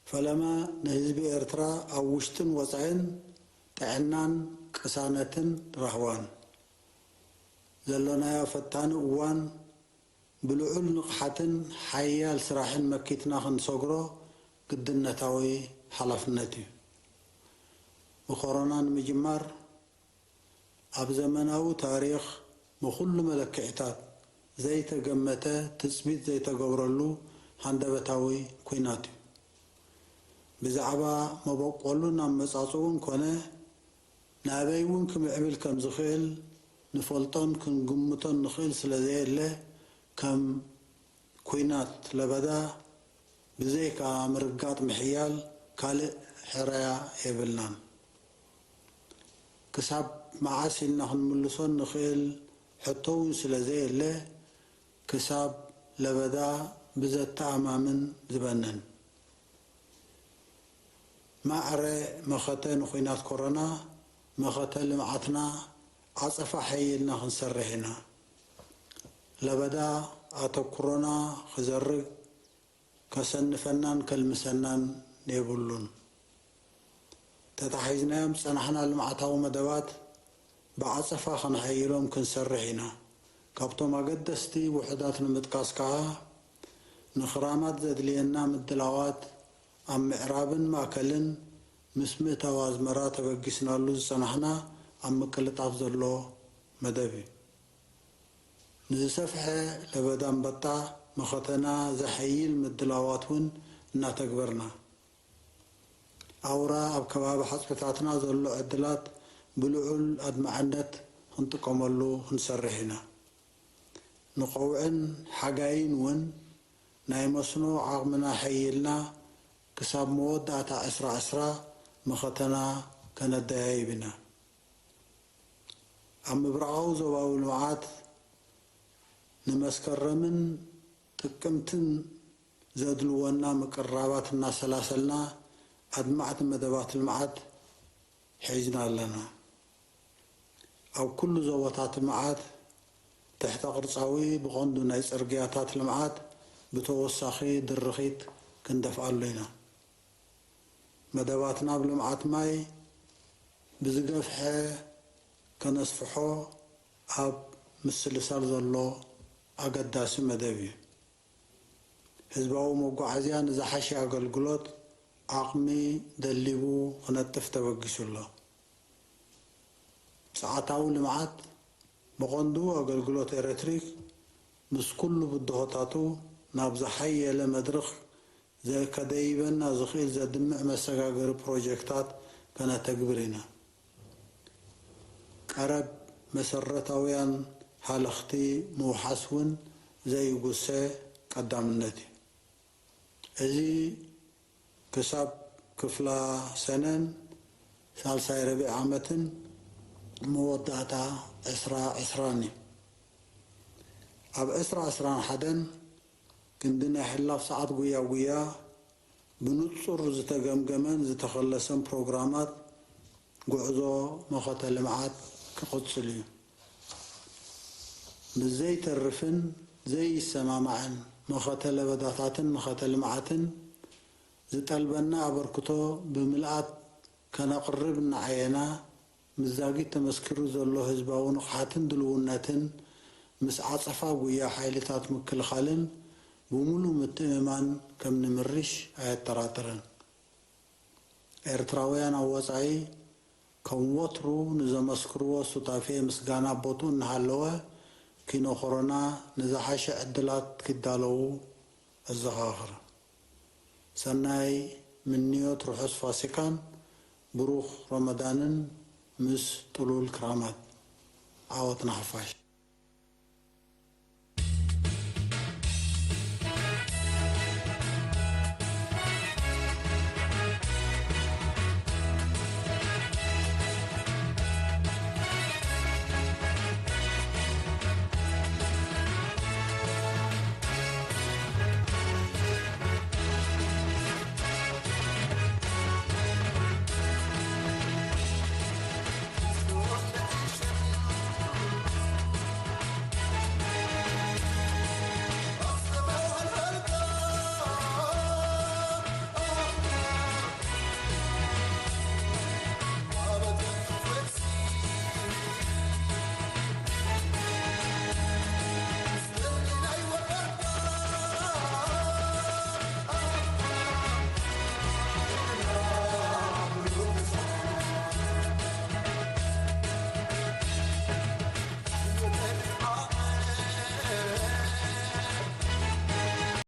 ፈለማ ንህዝቢ ኤርትራ ኣብ ውሽጥን ወጻኢን ጥዕናን ቅሳነትን ራህዋን። ዘሎናዮ ፈታኒ እዋን ብልዑል ንቕሓትን ሓያል ስራሕን መኪትና ክንሰግሮ ግድነታዊ ሓላፍነት እዩ። ብኮሮና ንምጅማር፣ ኣብ ዘመናዊ ታሪኽ ብኹሉ መለክዒታት ዘይተገመተ ትጽቢት ዘይተገብረሉ ሃንደበታዊ ኲናት እዩ። ብዛዕባ መበቆሉን ኣመጻጽኡን ኮነ ናበይ እውን ክምዕብል ከም ዝኽእል ንፈልጦን ክንግምቶን ንኽእል ስለ ዘየለ፣ ከም ኲናት ለበዳ ብዘይካ ምርጋጥ ምሕያል ካልእ ሕራያ የብልናን። ክሳብ መዓስ ኢልና ክንምልሶ ንኽእል ሕቶ እውን ስለ ዘየለ፣ ክሳብ ለበዳ ብዘተኣማምን ዝበንን ማዕረ መኸተ ንኹናት ኮሮና፣ መኸተ ልምዓትና ዓጸፋ ሓይልና ክንሰርሕ ኢና። ለበዳ ኣተኩሮና ክዘርግ ከሰንፈናን ከልምሰናን የብሉን። ተታሒዝናዮም ዝጸናሕና ልምዓታዊ መደባት ብዓጸፋ ከነሐይሎም ክንሰርሕ ኢና። ካብቶም ኣገደስቲ ውሑዳት ንምጥቃስ ከኣ፣ ንኽራማት ዘድልየና ምድላዋት ኣብ ምዕራብን ማእከልን ምስ ምእታው ኣዝመራ ተበጊስናሉ ዝጸናሕና ኣብ ምቅልጣፍ ዘሎ መደብ እዩ። ንዝሰፍሐ ለበዳ ኣንበጣ መኸተና ዘሐይል ምድላዋት እውን እናተግበርና፣ ኣውራ ኣብ ከባቢ ሓጽብታትና ዘሎ ዕድላት ብልዑል ኣድማዕነት ክንጥቀመሉ ክንሰርሕ ኢና። ንቐውዕን ሓጋይን እውን ናይ መስኖ ዓቕምና ሐይልና ክሳብ መወዳእታ ዕስራ ዕስራ መኸተና ከነደያይብ ኢና። ኣብ ምብራቓዊ ዞባዊ ልምዓት ንመስከረምን ጥቅምትን ዘድልወና ምቅርራባት እናሰላሰልና ኣድማዕቲ መደባት ልምዓት ሒዝና ኣለና። ኣብ ኩሉ ዞባታት ልምዓት ትሕተ ቅርጻዊ ብቐንዱ ናይ ጽርግያታት ልምዓት ብተወሳኺ ድርኺት ክንደፍኣሉ ኢና። መደባትና ኣብ ልምዓት ማይ ብዝገፍሐ ከነስፍሖ ኣብ ምስልሳል ዘሎ ኣገዳሲ መደብ እዩ። ህዝባዊ መጓዓዝያ ንዝሓሸ ኣገልግሎት ዓቕሚ ደሊቡ ክነጥፍ ተበጊሱ ኣሎ። ሰዓታዊ ልምዓት ብቐንዱ ኣገልግሎት ኤሌክትሪክ ምስ ኩሉ ብድሆታቱ ናብ ዝሓየለ መድረኽ ከደይበና ዝኽእል ዘድምዕ መሰጋገሪ ፕሮጀክታት ከነተግብር ኢና። ቀረብ መሰረታውያን ሃለኽቲ ምውሓስ እውን ዘይጉሰ ቀዳምነት እዩ። እዚ ክሳብ ክፍላ ሰነን ሳልሳይ ረብዒ ዓመትን መወዳእታ ዕስራ ዕስራን እዩ። ኣብ ዕስራ ዕስራን ሓደን ክንዲ ናይ ሕላፍ ሰዓት ጉያ ጉያ ብንጹር ዝተገምገመን ዝተኸለሰን ፕሮግራማት ጉዕዞ መኸተ ልምዓት ክቕጽል እዩ። ምስ ዘይተርፍን ዘይሰማማዕን መኸተ ለበዳታትን መኸተ ልምዓትን ዝጠልበና ኣበርክቶ ብምልኣት ከነቕርብ እናዓየና፣ ምስ ዛጊት ተመስኪሩ ዘሎ ህዝባዊ ንቕሓትን ድልውነትን ምስ ዓጸፋ ጉያ ሓይልታት ምክልኻልን ብምሉእ ምትእምማን ከም ንምርሽ ኣየጠራጥርን። ኤርትራውያን ኣብ ወጻኢ ከም ወትሩ ንዘመስክርዎ ሱታፌ ምስጋና ቦትኡ እናሃለወ፣ ኪኖ ኮሮና ንዝሓሸ ዕድላት ኪዳለዉ ኣዘኻኽር። ሰናይ ምንዮት ርሑስ ፋሲካን ብሩኽ ረመዳንን ምስ ጥሉል ክራማት። ዓወት ንሓፋሽ።